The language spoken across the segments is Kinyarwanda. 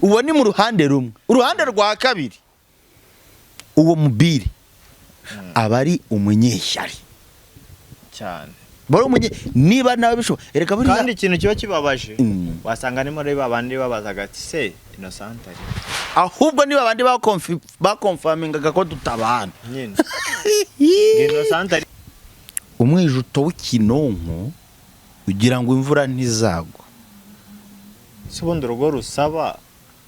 Uwo ni mu ruhande rumwe. Uruhande rwa kabiri, uwo mubiri aba ari umunyeshyari. Cyane. Bari umunye, niba nawe bishoboka, erega buriya. Kandi ikintu kiba kibabaje, wasanga ni muri ba bandi babazaga ati: "Se Innocent ari?" Ahubwo niba abandi baconfirmingaga ko tutabana. Nyine ngo Innocent ari. Umwijuto w'ikinonko ugira ngo imvura ntizagwa. Se ubundi urugo rusaba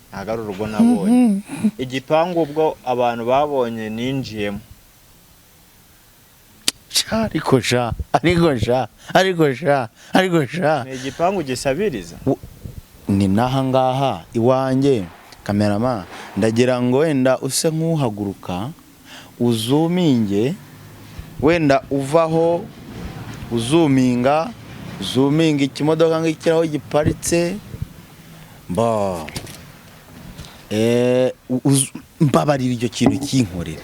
ntabwo ari urugo nabonye. Igipangu ubwo abantu babonye ninjiyemo. Sha, ariko sha, ariko sha, ariko sha, ariko sha. Ni igipangu gisabiriza. Ni n'aha ngaha iwanjye. Cameraman, ndagira ngo wenda use nk'uhaguruka, uzoominge, wenda uvaho uzoominga, uzoominga ikimodoka ngikiraho giparitse mba. Mbabarira, icyo kintu kinkorere.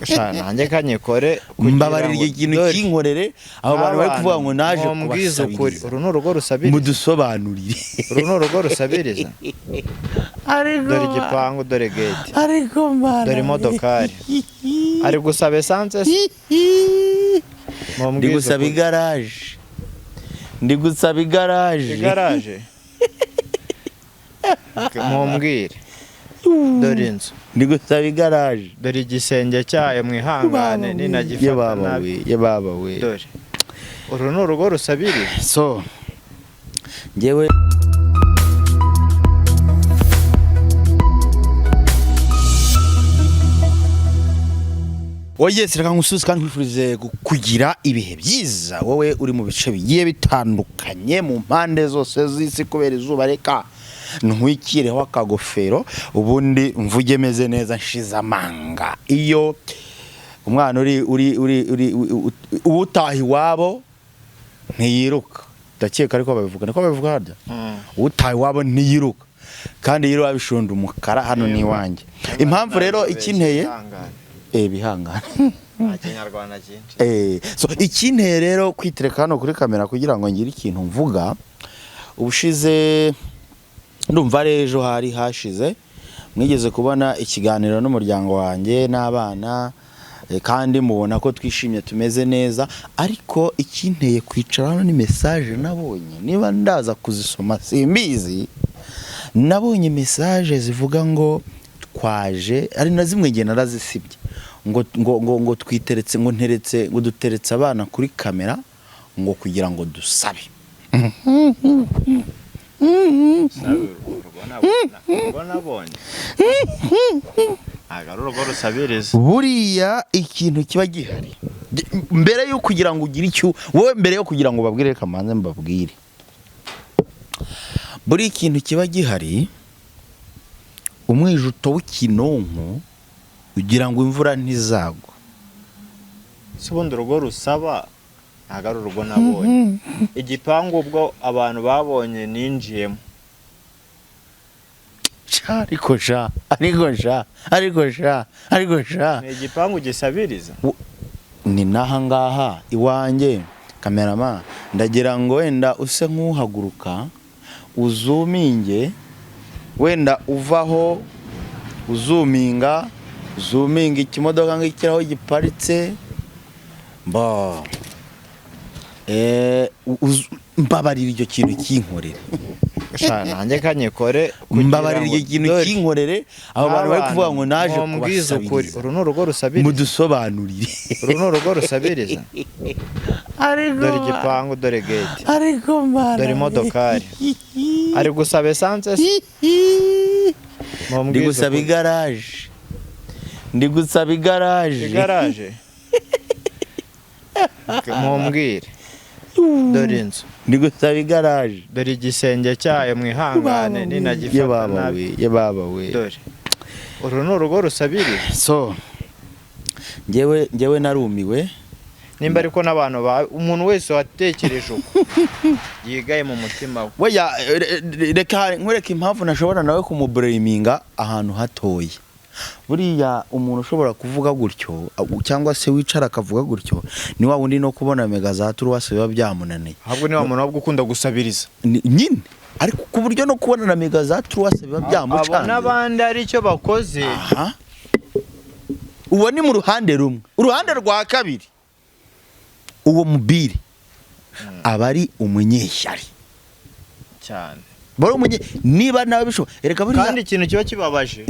Sha, nanjye kanyikore kugira Mbabarira, ngo icyo kintu dore kinkorere. Abo bantu bari kuvuga ngo naje mumbwize ukuri, kubasabiriza. Uru ni urugo rusabiriza. Mudusobanurire. Uru ni urugo rusabiriza. Ariko Dore igipangu, dore gate, ariko mbana. dore imodokari ari gusaba essence se? Ndi Mumbwize gusaba ukuri. igaraje, ndi gusaba igaraje. Igaraje? Mumbwire, dore inzu. Ndi gusaba igaraje. Dore igisenge cyayo, mwihangane ninagifata Yebaba nabi. we, yebaba we. Dore uru ni urugo rusabiriza. So njyewe oye, reka nkusubize kandi nkwifurize kugira ibihe byiza, wowe uri mu bice bigiye bitandukanye mu mpande zose z'isi. Kubera izuba, reka ntwikireho akagofero, ubundi mvuge meze neza, nshize amanga. Iyo umwana uri utaha iwabo ntiyiruka, ndakeka ariko babivuga, niko babivuga harya. Utaha iwabo ntiyiruka, kandi yiruka bishunda umukara. Hano ni iwanjye. Impamvu rero ikinteye bihangane. Nta Kinyarwanda cyinshi. So ikinteye rero kwitereka hano kuri kamera kugira ngo ngire ikintu mvuga, ubushize ndumva ari ejo hari hashize, mwigeze kubona ikiganiro n'umuryango wanjye n'abana, kandi mubona ko twishimye, tumeze neza. Ariko ikinteye kwicara hano ni message nabonye, niba ndaza kuzisoma simbizi. Nabonye message zivuga ngo twaje, ari na zimwe ngiye narazisibye, ngo twiteretse, ngo nteretse, ngo duteretse abana kuri kamera, ngo kugira ngo dusabe. Urwo nabonye ntabwo ari urugo rusabiriza. Buriya ikintu kiba gihari mbere yo kugira ngo ugire icyo wowe, mbere yo kugira ngo babwire, reka mbanze mbabwire. Buriya ikintu kiba gihari, umwijuto w'ikinonko ugira ngo imvura ntizagwa. Se ubundi urugo rusaba ntabwo ari urugo nabonye. Igipangu ubwo abantu babonye ninjiyemo. Sha, ariko sha, ariko sha, ariko sha, ariko sha. Ni igipangu gisabiriza. Ni n'aha ngaha iwanjye. Cameraman, ndagira ngo wenda use nk'uhaguruka, uzoominge, wenda uvaho uzoominga, uzoominga ikimodoka ngikiraho giparitse mba. Mbabarira, icyo kintu kinkorere. Sha, nanjye kanyikore kugira Mbabarira, ngo icyo kintu dore kinkorere. Abo bantu bari kuvuga ngo naje mumbwize ukuri, kubasabiriza. uru ni urugo rusabiriza. Mudusobanurire. Uru ni urugo rusabiriza. Ariko Dore igipangu, dore gate, ariko mbana. dore imodokari ari gusaba essence se? Ndi Mumbwize gusaba ukuri. igaraje, ndi gusaba igaraje. Igaraje? Mumbwire, dore inzu. Ndi gusaba igaraje. Dore igisenge cyayo, mwihangane ninagifata Yebaba nabi. we, yebaba we. Dore uru ni urugo rusabiriza. So njyewe narumiwe. Nimba ariko n'abantu ba umuntu wese watekereje uko yigaye mu mutima we. Weya, reka nkwereke impamvu nashobora nawe kumublaminga ahantu hatoya. Buriya umuntu ushobora kuvuga gutyo cyangwa se wicara akavuga gutyo ni wa wundi no kubona mega za turuwasi biba byamunaniye. Ahubwo ni wa muntu waba ukunda gusabiriza. Nyine. Ariko ku buryo no kubona na mega za truwase biba Abo byamucanze. N'abandi ari icyo bakoze. Aha, uwo ni mu ruhande rumwe. Uruhande rwa kabiri, uwo mubiri aba ari umunyeshyari. Cyane. Bari umunye, niba nawe bishoboka, reka buriya. Kandi ikintu kiba kibabaje,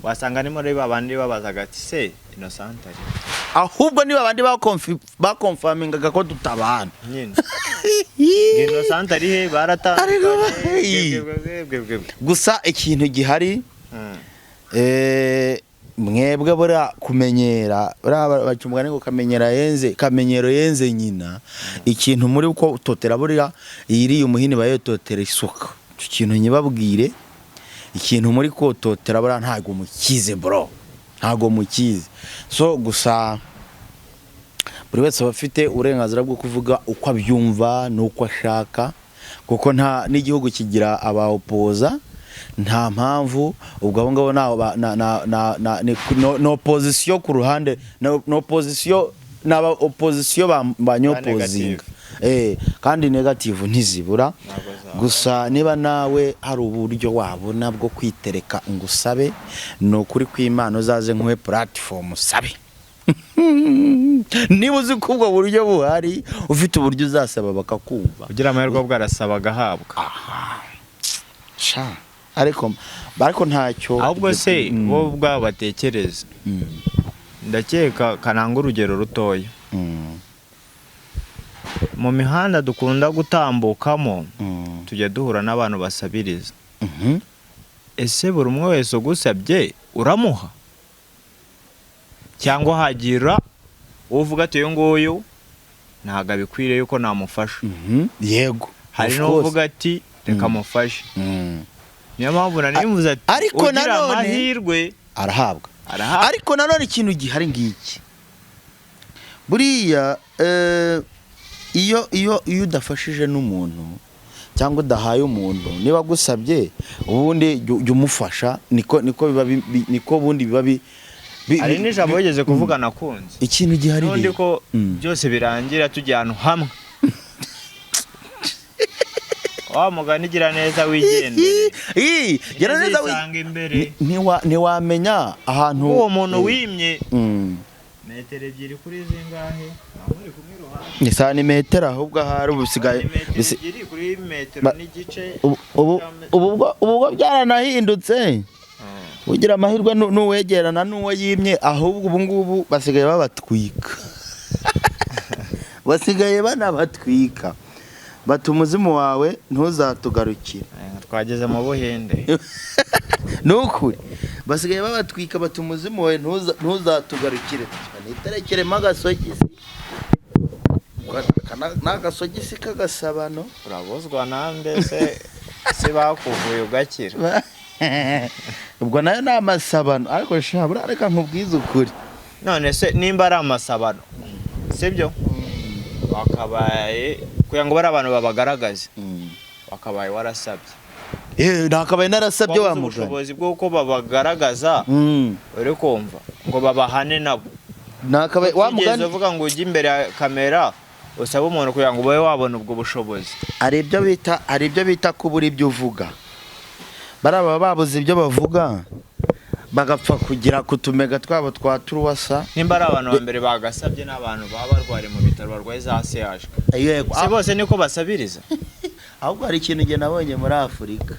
wasanga ni muri ba bandi babazaga ati: "Se Innocent ari?" Ahubwo niba abandi bakonfamingaga ko tutabana. Nyine ngo Innocent ari he, baratandukanye. Ariko bwe, bwe, bwe, bwe, bwe. Gusa ikintu gihari, mwebwe buriya kumenyera, buriya baca umugani ngo kamenyera yenze kamenyero yenze nyina. Ikintu muri uko totera, buriya iyiriye umuhini bayototera isuka. Icyo kintu nyibabwire, ikintu muri kototera buriya ntabwo mukize, bro, ntabwo mukize. So gusa buri wese aba afite uburenganzira bwo kuvuga uko abyumva n'uko ashaka, kuko nta n'igihugu kigira abaopoza. Nta mpamvu ubwo abo ngabo na na na na ni no opposition ku ruhande, no opposition n'aba opposition banyopozinga, kandi negative ntizibura. Ntabwo zaba. Gusa niba nawe hari uburyo wabona bwo kwitereka ngo usabe, ni ukuri kw'Imana, uzaze nkuhe platform usabe. Niba uzi ko ubwo buryo buhari, ufite uburyo uzasaba bakakumva. Kugira amahirwe bwo arasaba agahabwa. Sha, ariko ntacyo. Ahubwo se bo ubwabo batekereza, ndakeka kananga urugero rutoya, mu mihanda dukunda gutambukamo, tujya duhura n'abantu basabiriza. Ese buri umwe wese ugusabye uramuha, cyangwa hagira uvuga ati: "Uyu nguyu ntabwo abikwiriye yuko namufasha"? Yego. Hari Of course. n'uvuga ati: "Reka mufashe." Niyo mpamvu nari mvuze ati Ariko ugira amahirwe arahabwa. Arahabwa. Ariko nanone ikintu gihari ngiki: buriya iyo udafashije n'umuntu cyangwa udahaye umuntu, niba agusabye, ubundi jya umufasha. Niko biba niko ubundi biba Hari n'ijambo wigeze kuvuga nakunze. Ikintu gihari N'undi rero. ko byose birangira tujya ahantu hamwe, wa mugani, gira neza wigendere. Ii, gira neza Zisanga imbere. Ntiwamenya ahantu Uwo muntu wimye metero 2 kuri zingahe, muri kumwe iruhande. Ni santimetero ahubwo, ahari ubu bisigaye Ni metero 2 kuri metero n'igice. Ubu bwo byaranahindutse. Ugira amahirwe n'uwegerana n'uwo yimye, ahubwo ubu ngubu basigaye babatwika, basigaye banabatwika, bata umuzimu wawe ntuzatugarukire. Twageze mu Buhinde. Ni ukuri, basigaye babatwika, bata umuzimu wawe ntuzatugarukire. Niterekeremo agasogisi. Aka ni agasogisi k'agasabano. Urabuzwa nande se, se bakuvuye ugakira? Ubwo nayo ni amasabano, ariko sha buriya reka nkubwize ukuri. None se nimba ari amasabano, sibyo, wakabaye kugira ngo bari abantu babagaragaze, wakabaye warasabye. Nakabaye narasabye wa Wabuze mugani. ubushobozi bw'uko babagaragaza, uri kumva, ngo babahane nabo. Nakabaye wa Utigeze mugani. uvuga ngo ujye imbere ya kamera usabe umuntu kugira ngo ube wabona ubwo bushobozi. Hari ibyo bita kubura ibyo uvuga. Bariya baba babuze ibyo bavuga, bagapfa kugira ku tumega twabo twa turuwasa. Nimba ari abantu ba mbere bagasabye, n'abantu baba barwariye mu bitaro, barwaye za CH, Yego. si bose niko basabiriza? Ahubwo hari ikintu njye nabonye muri Afurika.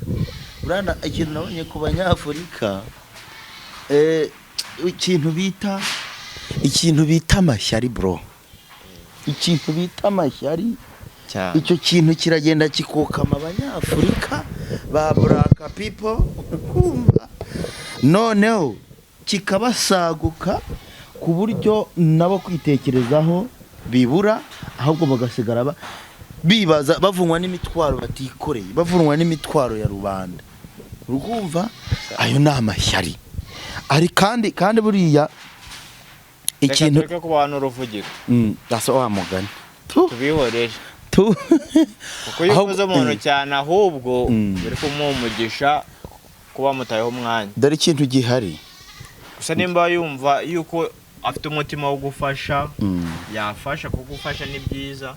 Buriya ikintu nabonye ku Banyafurika, ikintu bita amashyari, bro, ikintu bita amashyari. Cyane. Icyo kintu kiragenda kikokama Abanyafurika ba black people, kumva noneho kikabasaguka ku buryo nabo kwitekerezaho bibura, ahubwo bagasigara bibaza, bavunwa n'imitwaro batikoreye, bavunwa n'imitwaro ya rubanda. Urumva ayo ni amashyari ari. Kandi buriya ikintu Reka tureke kubaha n'uruvugiro. Asa wa mugani tu. Tubihorere. Tu. Kuko iyo uvuze umuntu cyane, ahubwo uri kumuha umugisha kuba mutayeho umwanya. Dore ikintu gihari. Gusa nimba yumva yuko afite umutima wo gufasha, yafasha, kuko gufasha ni byiza,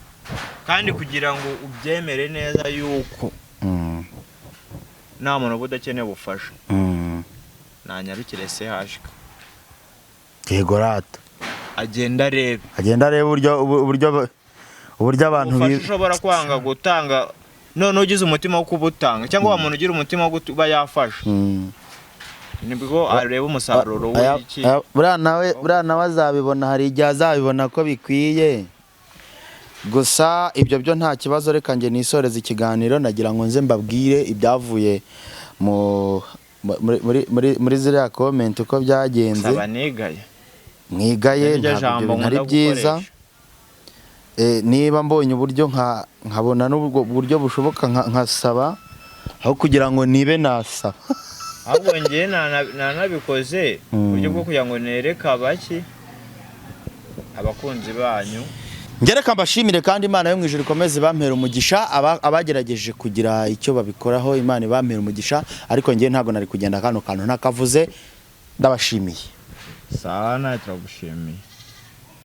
kandi kugira ngo ubyemere neza yuko Nta muntu uba udakeneye ubufasha. Nanyarukire CHK. Yego rata. Agenda arebe. Agenda areba uburyo abantu Ubufasha ushobora kwanga gutanga, none ugize umutima wo kubutanga, cyangwa wa muntu ugira umutima wo kuba yafasha, nibwo areba umusaruro w'iki. Buriya nawe azabibona, hari igihe azabibona ko bikwiye. Gusa ibyo byo nta kibazo. Reka njye nisoreze ikiganiro. Nagira ngo nze mbabwire ibyavuye mu muri muri muri, muri ziriya comment uko byagenze. Saba nigaye. Mwigaye. Niryo Ntabwo ibyo jambo bintu ari nkunda byiza. gukoresha. Niba mbonye uburyo nkabona n'ubwo buryo bushoboka, nkasaba aho kugira ngo nibe nasaba. Ahubwo njye nanabikoze uburyo bwo kugira ngo nereke abaki abakunzi banyu. Ngereka mbashimire, kandi Imana yo mu ijuru ikomeze bampera umugisha. Abagerageje kugira icyo babikoraho, Imana ibampera umugisha. Ariko njye ntabwo nari kugenda kano kantu ntakavuze. Ndabashimiye. Sawa, nawe turagushimiye.